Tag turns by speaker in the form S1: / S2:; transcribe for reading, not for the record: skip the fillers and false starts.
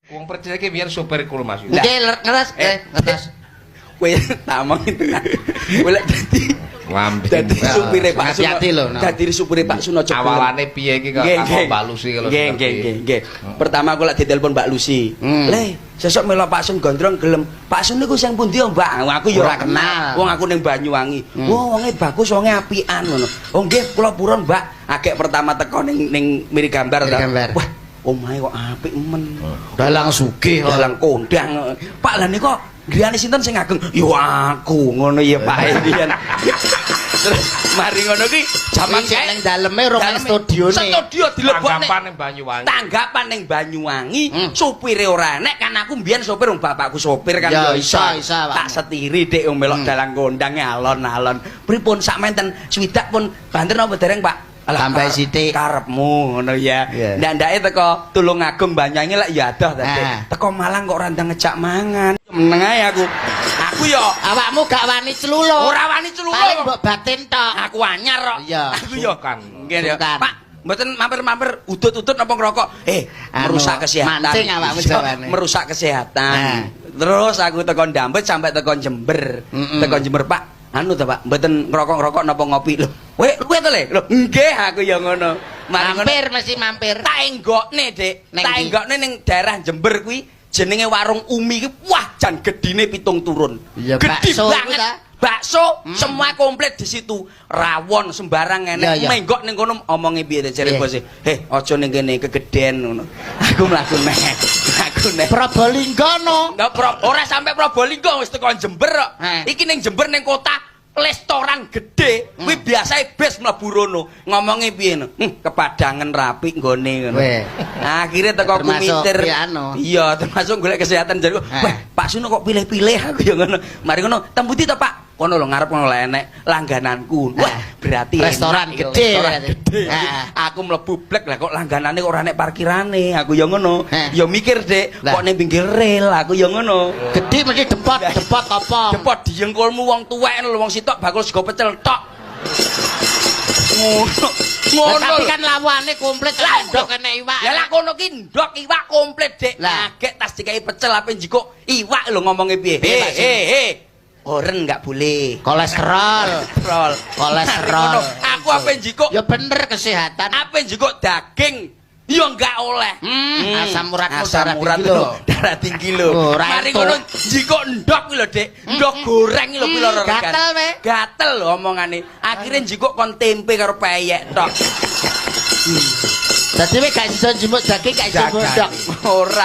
S1: Wong percaya ki biyen sopir kulo, Mas.
S2: Nggih, ngeres, ngeres.
S3: Kowe tak omongin tenan. Kowe lek dadi
S1: Lambe.
S3: dadi supire Pak Suno.
S2: Hati-hati lho, no.
S3: Dadi supire Pak Suno aja gelem.
S1: Awalane piye iki kok aku Mbak Lucy kalau
S3: Nggih, nggih. Pertama aku lek ditelepon Mbak Lucy. "Le, sesuk melok Pak Sun gondrong gelem?" "Pak Sun niku sing pundi, Mbak?" Aku ya
S2: Ora kenal.
S3: Wong aku ning Banyuwangi. "Wah, wonge bagus, wonge apikan," ngono. "Oh nggih, kula purun, Mbak." Agek pertama teko ning ning Miri Gambar ta.
S2: Gambar.
S3: Wah, omahe kok apik men.
S2: Dalang sugih kok.
S3: Dalang kondang. "Pak, lah niku griyane sinten sing ageng?" "Yo aku," ngono ya, Pak Indian. Terus mari ngono ki jaman
S2: Kuwi sik ning daleme ora ning studione.
S3: Studio dilebokne.
S1: Tanggapan ning Banyuwangi.
S3: Tanggapan ning Banyuwangi, supire ora enek kan aku mbiyen sopir, wong bapakku sopir kan.
S2: Ya,
S3: Ya
S2: iso, iso, Pak.
S3: Tak setiri, Dik, wong melok dalang kondange alon-alon. "Pripun, sak menten swidak pun banter napa dereng, Pak?" "Alah,
S2: Tambah sithik."
S3: Karepmu ngono ya.
S2: Iya.
S3: Ndak-ndake teko Tulungagung Banyuwangi lek ya adoh ta, Dik. Teko Malang kok ora ndang ngejak mangan. Meneng ae aku. Aku yo
S2: Awakmu gak wani celuluk.
S3: Ora wani celuluk.
S2: Paling mbok batin tok.
S3: Aku anyar kok.
S2: Iya.
S3: Aku yo.
S1: Sungkan.
S3: Nggih ya.
S2: Sungkan.
S3: "Pak, mboten mampir-mampir udut-udut napa ngerokok?" "Eh,
S2: Anu,
S3: merusak kesehatan."
S2: mancing awakmu
S3: Iya,
S2: jawane.
S3: merusak kesehatan.
S2: Nah.
S3: Terus aku teko Ndambet sampai teko Jember. Teko Jember, "Pak, anu to, Pak, mboten ngerokok-ngerokok napa ngopi?" "Lho, kowe luwe to, Le?" "Lho, nggih," aku ya ngono. Mari ngono
S2: Mampir mesti mampir.
S3: Tak enggokne, Dik.
S2: Neng
S3: Tak
S2: ndi?
S3: enggokne ning daerah Jember kuwi jenenge Warung Umi ki, wah jan gedine pitung turun.
S2: Iya,
S3: Gedhi
S2: bakso kuwi
S3: banget.
S2: ta?
S3: Bakso semua komplit di situ. Rawon sembarang enek.
S2: Iya, iya.
S3: Menggok ning kono omonge piye te jare bose? "Heh, aja ning kene, kegeden," ngono. Aku mlaku neh. Mlaku neh.
S2: Probolinggo no.
S3: Nggak ora sampai Probolinggo, wis teko Jember kok. Iki ning Jember ning kota restoran gede, kuwi biasae bes mlebu rono. Ngomonge piye no? Kepadangan rapi nggone," ngono.
S2: Weh.
S3: Akhirnya teko
S2: Termasuk
S3: kumitir.
S2: piye anu?
S3: Iya, termasuk golek kesehatan jare. "Wah, Pak Suno kok pilih-pilih," aku ya ngono. Mari ngono, "Teng pundi to, Pak?" "Kono lho ngarep kono lek enek langgananku." Wah, berarti
S2: Restoran
S3: enak,
S2: gede
S3: restoran
S2: berarti.
S3: gede. Aku mlebu blek, lah kok langganane kok ora enek parkirane. Aku ya ngono. Ya mikir, Dik,
S2: Lah.
S3: kok ning pinggir rel, aku ya ngono.
S2: Gede mesti depot, depot apa?
S3: Depot diengkulmu wong tuwek lho, wong sitok bakul sego pecel tok. Ngono. Ngono.
S2: Lah, tapi
S3: Lho.
S2: kan lawane komplit,
S3: Lah,
S2: ndok kena iwak.
S3: Ya lah kono ki ndok iwak komplit, Dik.
S2: Lah.
S3: Agek tas dikai pecel ape njikuk iwak lho ngomonge piye?
S2: Piye,
S3: He
S2: Pak Sun?
S3: he he. Oren enggak boleh.
S2: Kolesterol.
S3: Kolesterol.
S2: Kolesterol.
S3: Ngono, aku ape njikuk
S2: Ya bener, kesehatan.
S3: Ape njikuk daging ya enggak oleh.
S2: Asam uratmu
S3: Asam
S2: darah
S3: urat
S2: tinggi lho.
S3: lho, darah tinggi lho.
S2: Oh, ora
S3: Mari
S2: entuk.
S3: ngono njikuk ndok kuwi lho, Dik. Ndok goreng lho kuwi lho regan.
S2: Gatel, we.
S3: Gatel lho omongane. Akhire njikuk kon tempe karo peyek tok.
S2: Dadi we gak iso njupuk daging, gak iso ndok.
S3: Ora.